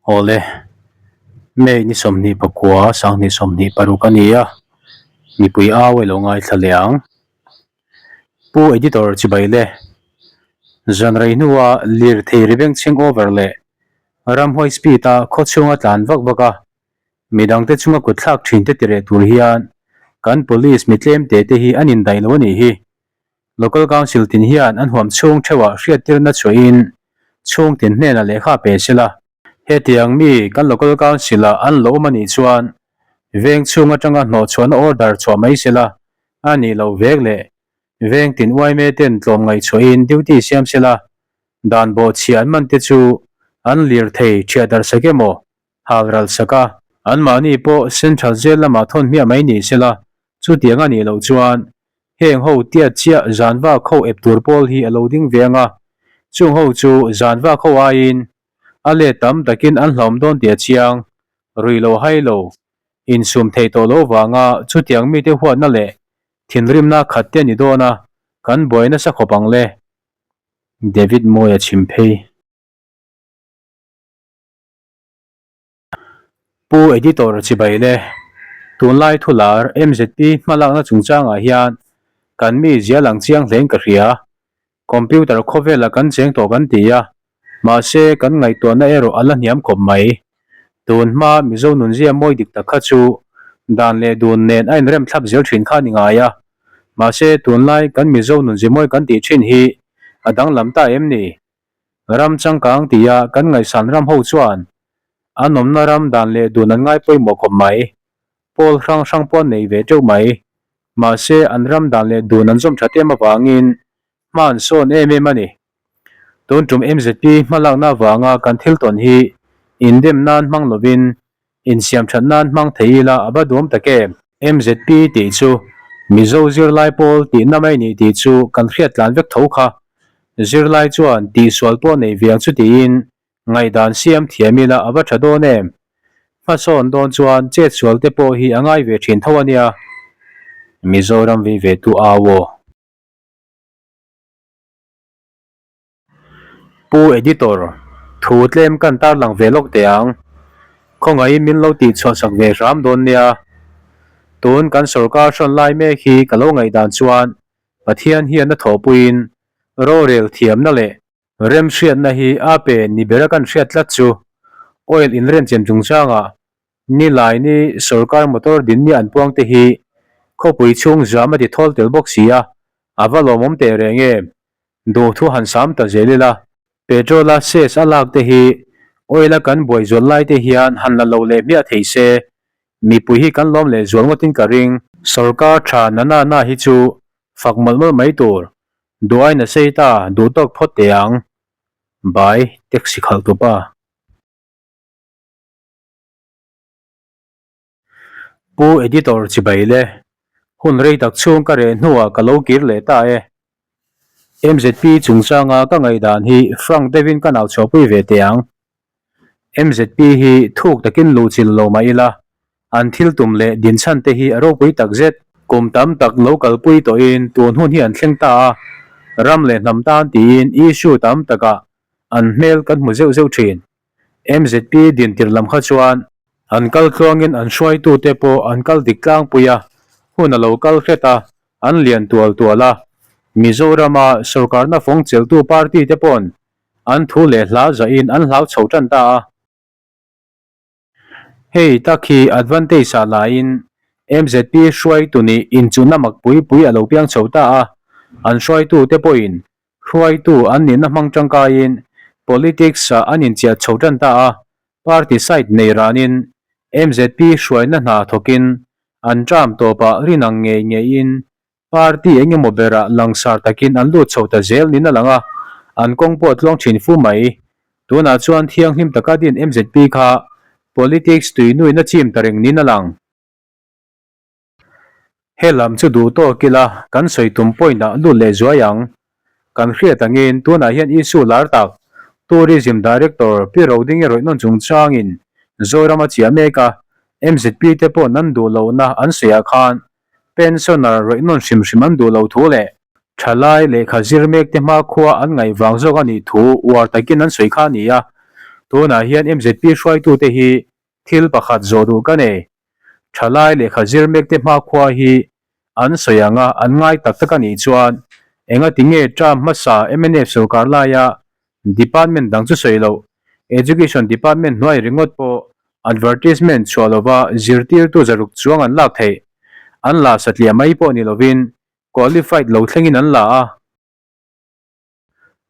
Awle, May ni 29, 2026 a ni a, mipui au e lo ngaithla leh ang. Pu Editor chibai le, zan rei hnua lirthei ri bengchheng over leh ramhuai speed a khaw chhunga tlan vak vak a, midangte chunga kut thlak thin te tireh tur hian kan police mi tlem te te hi an indaih lo a nih hi. Local Council tin hian an huam chhung theuhah hriattirna chhuahin chhung tin hnenah lehkha pe se la. Hetiang mi kan Local Council-ah an lo awm a nih chuan veng chhung atanga hnawhchhuahna order chhuah mai se la, a nih loh vek leh veng tin uaime ten tlawm ngaihchhuahin duty siam se la, dan bawhchhia an man te chu an lirthei thiah darh sak emaw hal ral sak a. Anmahni pawh Central Jail lamah thawn hmiah mai ni se la, chutiang a nih loh chuan heng ho tiat chiah zan vak ho ep tur pawl hi a lo ding ve ang a, chung ho chu zan vak ho aiin a let tam takin an hlauhawm dawn tih a chiang, rui lo hai lo, insum thei tawh lo vanga chutiang mite huatna leh thinrimna khat te a ni dawn a, kan buai nasa khawp ang le. David Mawia chhim phei. Pu Editor chibai le, tunlai thular MZP hmalakna chungchangah hian kan mi zia lang chiang hlein ka hria. Computer khawvelah kan cheng tawh kan ti a, mahse kan ngaihtuahna erawh a la hniam khawp mai. Tun hma Mizo nunzia mawi dik tak kha chu dan leh dun nen a inrem thlap zel thin kha a ni ngai a, mahse tunlai kan Mizo nunzia mawi kan tih thin hi a danglam ta em ni? Ram changkang tia kan ngaihsan ram ho chuan an awmna ram dan leh dun an ngai pawimawh khawp mai. Pawl hrang hrang pawh an nei ve teuh mai. Mahse an ram dan leh dun an zawm that em avangin hma an sawn em em a ni. Tun tum MZP hmalakna avanga kan thil tawn hi indem nan hmang lovin Insiam that nan hmang thei ila a va duam tak em? MZP tih chu Mizo zirlai pawl tihna mai ni tih chu kan hriat tlan vek tho kha. Zirlai chuan tihsual pawh nei viang chu tiin ngaihdan siam thiam ila a va tha dawn em? Hmasawn dawn chuan chetsual te pawh hi a ngai ve thin tho a nia. Mizoram vei ve tu au aw. Pu Editor, thu tlem kan tarlang ve lawk teh ang. Khawngaihin min lo tihchhuah sak ve hram dawn nia. Tun kan sorkar hrawn lai mek hi ka lo ngaihdan chuan Pathian hian a thawhpuiin rorel thiamna leh remhriatna hi a pe ni bera kan hriat tlat chu oil inrenchem chungchangah Nilai ni sorkar motor din ni an puang te hi khawpui chhung zam a ti thawl tel bawk si a, a va lawmawm teh reng em? Duh thu han sam ta zel ila, petrol a cess a lak te hi oil a kan buai zual lai te hian han la lo leh hmiah thei se, mipui hi kan lawm leh zual ngawtin ka ring. Sorkar tha na na na hi chu fak mawlh mawlh mai tur, duh aiin a sei ta, duh tawk phawt teh ang. Bai, taxi khalh tu pa. Pu Editor chibai le, hun rei tak chhung ka reh hnuah ka lo kir leh ta e. MZP chungchanga ka ngaihdan hi frank deuhin ka nau chhuahpui ve teh ang. MZP hi thuk takin luhchilh lo mah ila, an thil tum leh dinchhan te hi a ropui tak zet. Kum tam tak lo kalpui tawhin tun hun hi an thleng ta a, ram leh hnam tan tiin issue tam takah an hmel kan hmu zeuh zeuh thin. MZP dintir lam kha chuan an kal tluangin an hruaitute pawh an kal dik tlangpui a, hun a lo kal hret a, an lian tual tual a. Mizorama sorkarna fawng cheltu party te paw'n an thu leh hla zahin an hlau chho tan ta a. Hei tak hi advantage ah laiin MZP hruaitu nih inchuhna mak pui pui a lo piang chho ta a, an hruaitute pawhin Hruaitu an nihna hmang tangkaiin politics-ah an inchiah chho tan ta a, party side nei ranin MZP hruaina hna thawkin an term tawpah rinang ngei ngeiin party eng emaw berah langsar takin an lut chho ta zel niin a lang a, an kawng pawh a tluang thin fu mai. Tunah chuan thianghlim taka din MZP kha politics tuinuina chim ta reng niin a lang. He lam chu duh tawk ila kan sawi tum point ah lut leh zuai ang. Kan hriat angin tunah hian issue lar tak Tourism Director Pi Rodingi rawih nawn chungchangin Zoram a chiah mek a, MZP te paw'n an duh lohna an sawi ah khan pensioner rawih nawn hrim hrim an duh lo thu leh thalai lehkha zir mek te hmakhua an ngaih vang zawk a nih thu uar takin an sawi kha a ni a. Tunah hian MZP hruaitute hi thil pakhat zawh duh ka nei. Thalai lehkha zir mekte hmakhua hi an sawi ang a, an ngai tak tak a nih chuan engati nge term hmasa mnf sorkar laia department dang chu sawi loh, Education department hnuai ringawt pawh advertisement chhuah lova zirtirtu zaruk chuang an lak theih, an la satliah mai pawh ni lovin qualified lo thlengin an la a.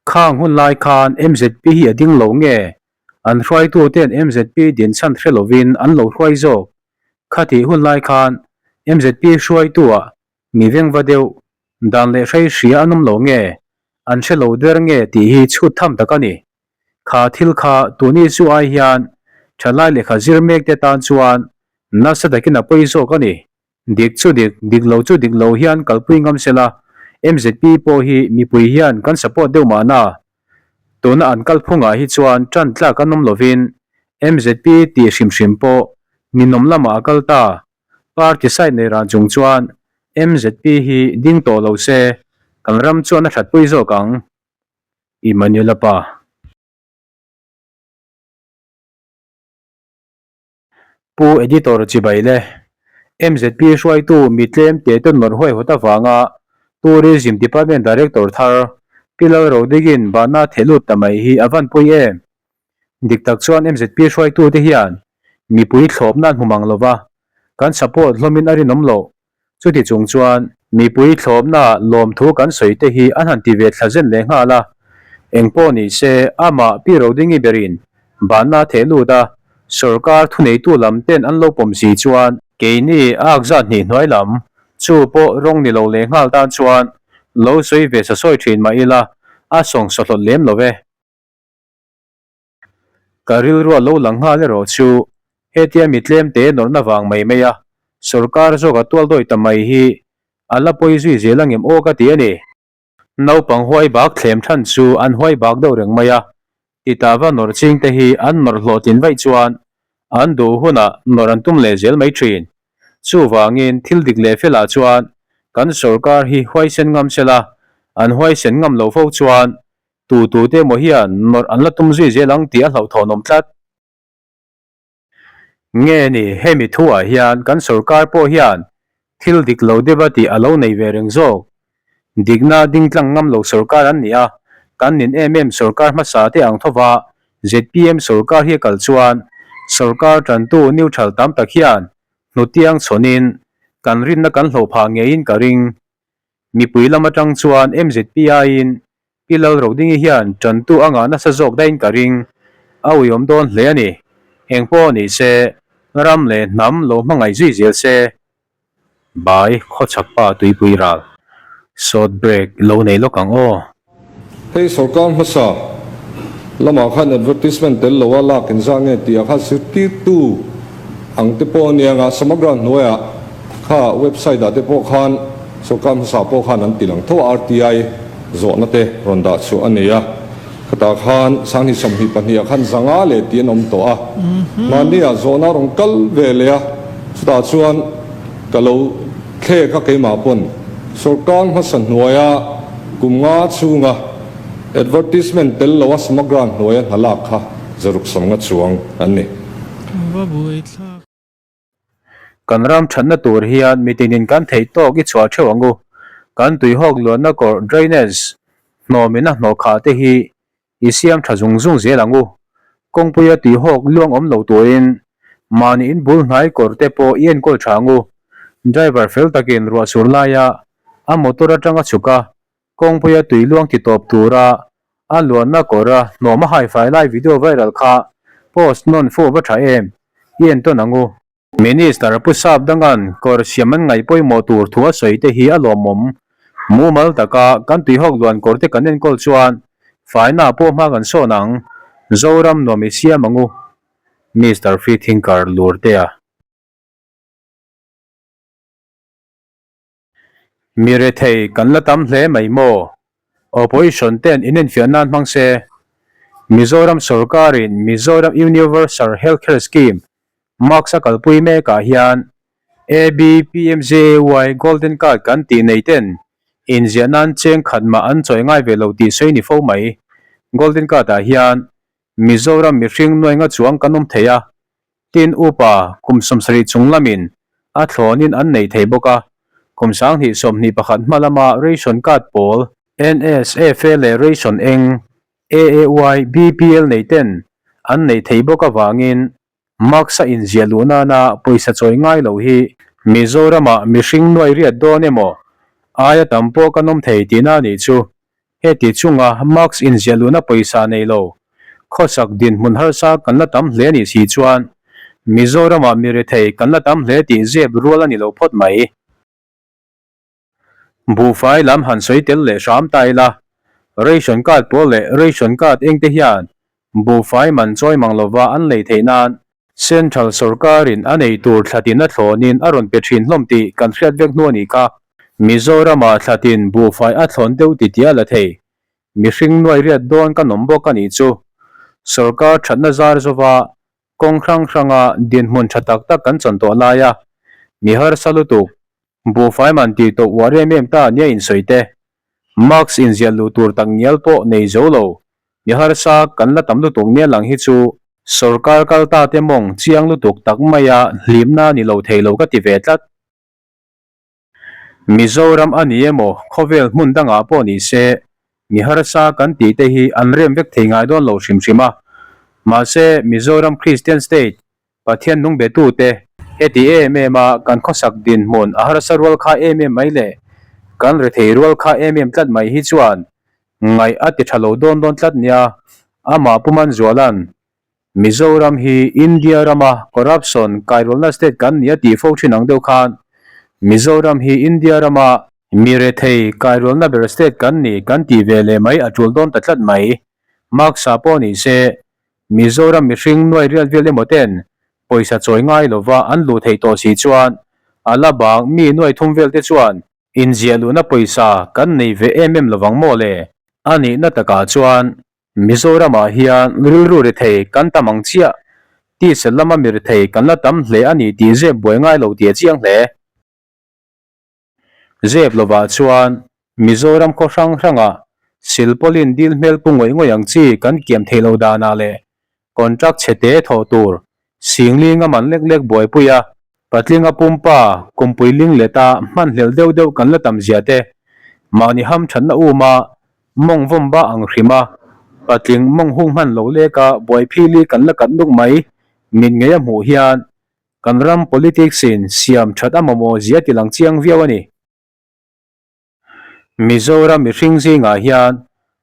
Khang hun lai khan MZP hi a ding lo nge? An hruaituten MZP din chhan hre lovin an lo hruai zawk. Khatih hun lai khan MZP hruaituah mi vengva deuh, dan leh hrei hria an awm lo nge? An hre lo der nge tih hi chhut tham tak a ni. Kha thil kha tuni chu ai hian thalai lehkha zir mekte tan chuan nasa takin a pawi zawk a ni. Dik chu dik, dik lo chu dik lo hian kalpui ngam sela, MZP pawh hi mipui hian kan support deuh mahna. Tuna an kalphungah hi chuan tan tlak an awm lovin MZP tih hrim hrim pawh ninawm lamah a kal ta. Party side nei ran chung chuan MZP hi ding tawh lo se kan ram chuan a thatpui zawk ang. Emmanuel-a pa. Pu Editor Chibai le MZP hruaitu mi tlem te tawn nawrh huaihawt avanga Tourism Department Director thar Pi Lalrodigin bahna theh lut ta mai hi a van pui em? Dik tak chuan MZP hruaitu te hian mipui thlawpna an hmu mang lova, kan support hlawmin a rinawm loh. Chuti chung chuan mipui thlawpna lawmthu kan sawi te hi an han ti ve thla zen leh nghal a, engpawh ni se amah Pi Rodingi berin banna a theh lut a, sorkar thuneitu lam ten an lo pawm si chuan keini ak zat hnih hnuai lam chu pawh rawng ni lo leh nghal tan chuan lo sawi ve sa sawi thin mah ila a sawng sawhlawt lem lo e. Ka rilru a lo lang nghal erawh chu hetia mi tlemte nawrhna vang mai mai a, sorkar zawk a tual dawi ta mai hi a la pawi zui zel angem aw ka ti a ni. Naupang huai bak thlem than chu an huai bak deuh reng mai a, titava nawrh chingte hi an nawrh hlawhtlin vaih chuan an duh hunah nawrh an tum leh zel mai thin. Chuvangin thil dik leh felah chuan kan sorkar hi huaisen ngam sela, an huaisen ngam lo fo chuan Tu tu te emaw hian nawrh an la tum zui zel ang tih a hlauhthawn awm tlat. Nge ni, hemi thuah hian kan sorkar pawh hian thil dik lo deuh a tih a lo nei ve reng zawk. Dikna ding tlang ngam lo sorkar an ni a, kan nin em em sorkar hmasa te ang thova zpm sorkar hi a kal chuan sorkar tantu neutral tam tak hian hnutiang chhawnin kan rinna kan hlawh phah ngeiin ka ring. Mipui lam atang chuan MZP aiin Pi Lalrodingi hian tantu a ngah nasa zawk daihin ka ring. A uiawm dawn hle a ni. Eng pawh ni se, ram leh hnam lo hmangaih zui zel se. Bai, Khawchhak pa tuipui ral. Short break lo nei lawk ang aw. Hei sorkar hmasa lamah khan advertisement tel lo a lak inzah nge tih ah khan zirtirtu ang te pawh a nia nga Samagra hnuaiah kha website ah te pawh khan sorkar hmasa pawh khan an ti lang tho a RTI zawhna te rawn dah chhuah a ni a khatah khan sanghnih 22 ah khan zanga leh tih an awm tawh a mahni ah zawhna a rawn kal ve leh a chutah chuan ka lo thlek a keimah pawn sorkar hmasa hnuaia Kum nga chhunga advertisement tel loa Samagra hnuaia hna lak kha zaruk sawmnga chuang an ni. Kan ram thatna tur hian mitinin kan theih tawk i chhuah theuh ang u. Kan tuihawk luanna kawrh drainage hnawmin a hnawh khah te hi i siam tha zung zung zel ang u. Kawngpuia tuihawk luang awm lo turin mahni in bul hnai kawr te pawh i enkawl tha ang u. Driver fel takin ruah sur laia a motor atanga chhuk a, kawngpuia tui luang ti tawp tura a luanna kawra hnawm a haifai lai video viral kha post nawn fuh va tha em? I entawn ang u. Minister Pu Sap Dangan kawr siam an ngaih pawimawh tur thu a sawi te hi a lawmawm. Mumal taka kan tuihawk luan kawr te kan enkawl chuan faina pawh hma kan sawn ang. Zoram nuam i siam ang u. Mister Free Thinker Lurtea. Mi rethei kan la tam hle mai maw? Opposition ten inenfiah nan hmang se. Mizoram sorkarin Mizoram Universal Healthcare Scheme, Marks a kalpui mekah hian ABPMJAY Golden Card kan tih nei ten inziah nan cheng khat mah an chawi ngai ve lo tih sawi ni fo mai. Golden Card ah hian. Mizoram mihring nuai nga chuang kan awm thei a, tin upa kum 70 chung lamin a thlawnin an nei thei bawk a, kum 2021 hma lama ration card pawl, NSFA leh ration eng, AAY, BPL nei ten an neih theih bawk avangin Mask a inziah luh nana pawisa chawi ngai lo hi Mizoramah mihring nuai riat dawn emaw aia tam pawh kan awm thei tihna a nih chu. Heti chunga mask inziah luhna pawisa nei lo khawsak dinhmun harsa kan la tam hle nih si chuan Mizoramah mi rethei kan la tam hle tih zep rual a ni lo phawt mai. Buhfai lam han sawi tel leh hram ta ila, ration card pawl leh ration card engte hian buhfai man chawi mang lova an lei theih nan Central sawrkarin a nei tur thlatin a thlawnin a rawn pe thin hlawm tih kan hriat vek hnu a nih kha. Mizoramah thlatin buhfai a thlawn deuh ti tia la thei. Mihring nuai riat dawn kan awm bawk a nih chu. Sawrkar thatna zar zova kawng hrang hranga dinhmun tha tak tak kan chawn tawh lai a, mi harsa lutuk Buhfai man tih tawh uar em em ta nia insawi te. Mask inziah luh tur tak ngial pawh nei zo lo. Mi harsa kan la tam lutuk nia lang hi chu sawrkar kal ta te mawng chiang lutuk tak maia hlimna ni lo thei lo ka ti ve tlat. Mizoram a ni emaw khawvel hmun dangah pawh ni se mi harsa kan tih te hi an rem vek thei ngai dawn lo hrim hrim a. Mahse Mizoram Christian State Pathian nung betute, heti em em a kan khawsak dinhmun a harsa rual kha em em mai leh kan rethei rual kha em em tlat mai hi chuan ngaih a ti tha lo dawn dawn tlat nia, amah Pu Manzuala'n Mizoram hi India rama corruption kairualna state kan ni a tih fo thin ang deuh khan Mizoram hi India rama mi rethei kairualna ber state kan ni kan tih ve leh mai a tul dawn ta tlat mai. Marks-a pawh ni se Mizoram mihring nuai riat vel emaw ten pawisa chawi ngai lova an luh theih tawh si chuan a la bang mi nuai thum vel te chuan inziah luhna pawisa kan nei ve em em lovang maw le? A nihna takah chuan Mizoramah hian rilru ri thei kan tam ang chiah, tisel lama mi ri thei kan la tam hle a ni tih zep buai ngai lo tih a chiang hle. Zep lovah chuan Mizoram khaw hrang hrangah silpawlin dil hmel pu ngawih ngawih ang chi kan kiam theih loh danah leh contract chhe te thawh tur singlinga man lek lek buaipui a, patlinga pumpa kumpui ling leta hmanhlel deuh deuh kan la tam zia te, mahni hamthatna uma mawng vawm ba ang hrima patling mawng hung hman lo leka buaiphili kan la kat nuk mai mit ngei a hmuh hian Kan ram politics in siam that a mamawh zia ti lang chiang viau a ni. Mizoram mihring zingah hian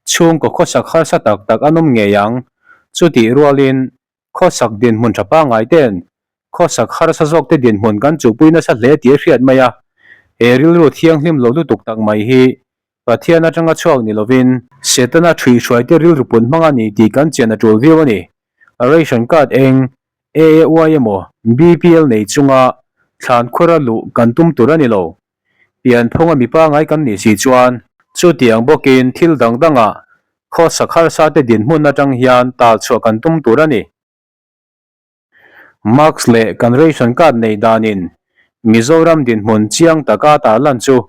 chhungkaw khawsak harsa tak tak an awm ngei ang. Chutih rualin khawsak dinhmun tha pangngai ten khawsak harsa zawkte dinhmun kan chuhpui nasa hle tih a hriat mai a. He rilru thianghlim lo lutuk tak mai hi Pathian atanga chhuak ni lovin Setana ṭhuihhruaite rilru pun hmang a ni tih kan chian a ṭul viau a ni. Ration card eng AAY emaw BPL nei chunga thlan khura luh kan tum tur a ni lo. Pianphunga mi pangai kan nih si chuan chutiang bawkin thil dang dangah khawsak harsa te dinhmun atang hian tal chhuah kan tum tur a ni. Mask leh kan ration card nei danin Mizoram dinhmun chiang taka tarlan chu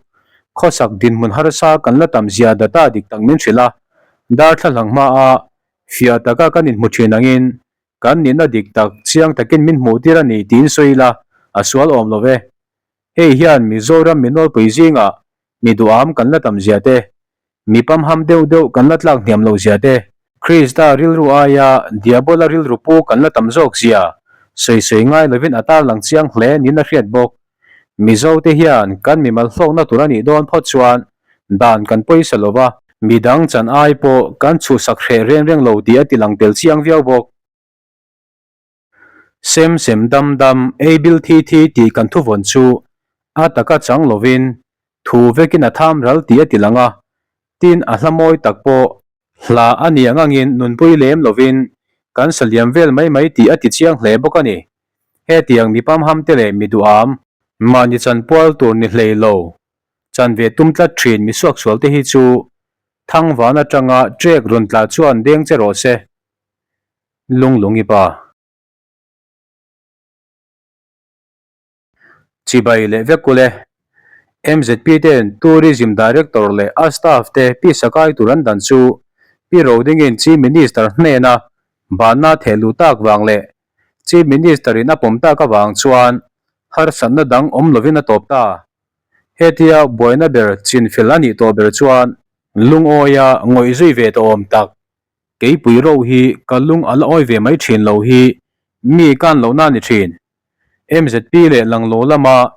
khawsak dinhmun harsa kan la tam zia data dik tak min hrilh a, darthlalang hmaa fiah taka kan inhmu thin angin Kan nihna dik tak chiang takin min hmuh tir a ni tiin sawi ila a sual awm lo ve. Hei hian Mizoram mi nawlpui zingah mi duham kan la tam zia te, mi pamham deuh deuh kan la tlak hniam lo zia te, Krista rilru aia Diabola rilru pu kan la tam zawk zia sawi sawi ngai lovin a tarlang chiang hle niin a hriat bawk. Mizo te hian kan mimal hlawkna tur a nih dawn phawt chuan dan kan pawisa lo va, midang chan ai pawh kan chhuhsak hreh reng reng lo tih a ti lang tel chiang viau bawk. Sem sem dam dam, ei bil thi thi tih kan thuvawn chu a taka chang lovin thu vekin a tham ral tih a ti lang a, tin a hla mawi tak pawh hla a ni ang angin nunpui lem lovin kan sa liam vel mai mai tih a ti chiang hle bawk a ni. Hetiang mi pamham te leh mi duham, mahni chanpual tur ni hlei lo, chan ve tum tlat thin mi suaksual te hi chu Thangvan atanga trek rawn tla chuan deng che rawh se. Lunglung i pa. Chibai leh vek kul e. MZP ten Tourism Director leh a staff te pi sakai tur an dan chu Pi Rodingin Chief Minister hnena. Banna theh luh tak vang leh Chief Minister in a pawm tak avang chuan harsatna dang awm lovin a tawp ta. Hetia buaina ber chinfel a nih tawh ber chuan lungawia ngawih zui ve tawh awm tak. Keipui ro hi ka lung a la awi ve mai thin lo hi mi kan lohna a ni thin. MZP leh Langlo lama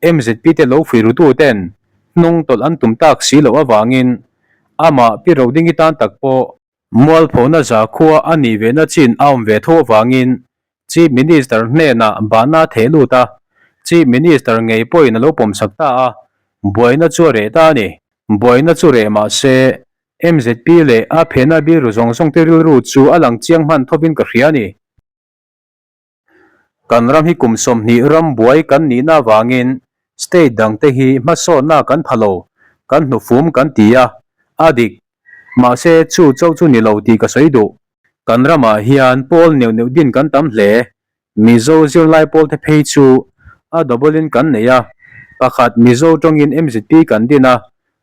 MZP te lo fui rutu ten hnung tawlh an tum tak si loh avangin amah Pi Rodingi tan tak pawh Mualphona zakhua a nih vehna chin a awm ve tho avangin Chief Minister hnenah bahna a theh lut a, Chief Minister ngei pawhin a lo pawmsak ta a, buaina chu a reh ta a ni. Buaina chu reh mah se, MZP leh a phena biru zawng zawng te rilru chu a lang chiang hman thovin ka hria a ni. Kan ram hi kum 20 ram buai kan nihna avangin state dangte hi hmasawnna kan pha lo, kan hnufum kan ti a, a dik. Mahse chu chauh chu ni lo tih ka sawi duh. Kan ramah hian pawl neuh neuh din kan tam hle. Mizo zirlai pawlte phei chu a double in kan nei a, pakhat Mizo tawngin MZP kan din a,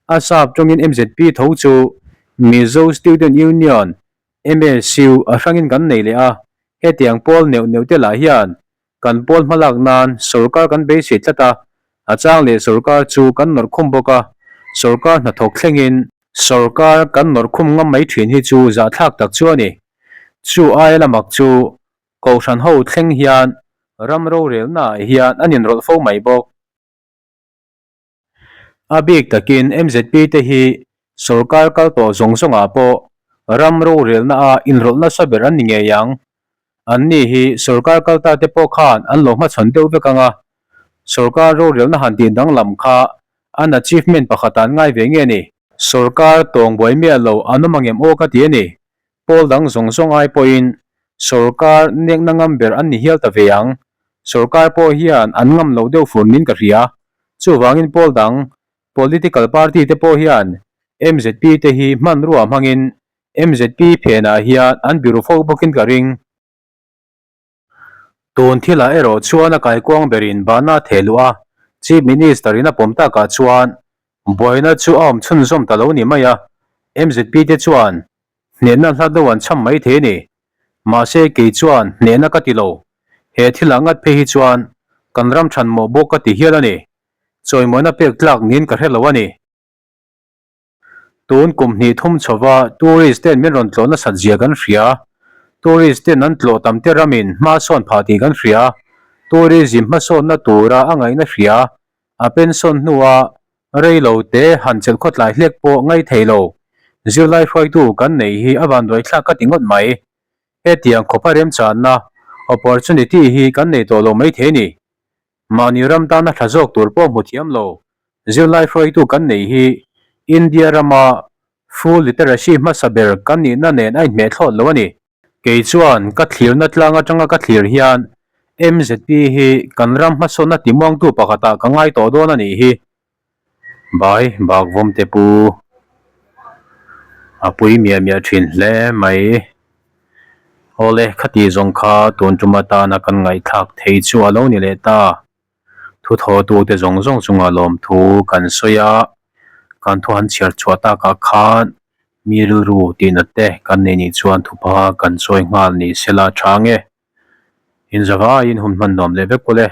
a sap tawngin MZP tho chu Mizo Student Union, MSU, a hrangin kan nei leh a, hetiang pawl neuh neuh te lah hian kan pawl hmalak nan sorkar kan beisei tlat a, a chang leh sorkar chu kan nawrh khum bawk a, sorkar hnathawk thlengin sorkar kan nawrh khum ngam mai thin hi chu zahthlak tak chu a ni. Chu aia lamak chu Kohhran ho thleng hian ram rorelnaah hian an inrawlh fo mai bawk. A bik takin MZP te hi sorkar kal tawh zawng zawngah pawh ram rorelna a inrawlh nasa ber an ni ngei ang. Anni hi sorkar kal ta te pawh khan an lo hmachhawn deuh vek ang a, sorkar rorelna han tih danglam kha an achievement pakhat ah an ngai ve nge ni? Sorkar tawng buai miah lo an awm angem aw ka ti a ni. Pawl dang zawng zawng ai pawhin sorkar nekna ngam ber an ni hial ta ve ang. Sorkar pawh hian an ngam loh deuh fur niin ka hria. Chuvangin pawl dang, political party te pawh hian MZP te hi hmanrua hmangin MZP phenah hian an biru fo bawkin ka ring. Tun thilah erawh chuan a kaikuang berin bahna a theh luh a, Chief Minister in a pawm takah chuan buaina chu a awm chhunzawm ta lo ni mai a, MZP te chuan hnehna hla deuh an chham mai thei a ni. Mahse kei chuan hnehna ka ti lo, he thilah ngat phei hi chuan kan ram than mawh bawk ka ti hial a ni, chawimawina pek tlak niin ka hre lo a ni. Tun kum hnih thum chhova tourist ten min rawn tlawh nasat zia kan hria. Tourist ten an tlawh tam te ramin hma sawn phah tih kan hria. Tourism hmasawnna tura a ngaihna hria. A pension hnua rei lo te han chelh khawtlai hlek pawh ngai thei lo. Zirlai hruaitu kan neih hi a vanduai thlak ka ti ngawt mai. Hetiang khawpa remchanna, opportunity, hi kan nei tawh lo mai thei a ni. Mahni ram tana tha zawk tur pawh hmu thiam lo zirlai hruaitu kan neih hi India rama full literacy hmasa ber kan nihna nen a inhmeh thlawt lo a ni. Kei chuan ka thlirna tlang atanga ka thlir hian MZP hi kan ram hmasawnna timuangtu pakhatah ka ngai tawh dawn a nih hi. Bai bak vawm te pu a pui miah miah thin hle mai. Awle khati zawng kha tun tum atana kan ngaihthlak thei chu a lo ni leh ta. Thuthawtu te zawng zawng chunga lawmthu kan sawi a, kan thu han chhiar chhuah takah khan mi rilru tihna te kan nei nih chuan thupa kan sawi nghal ni sela tha nge. Inzavaiin hun hman nuam leh vek pawh le.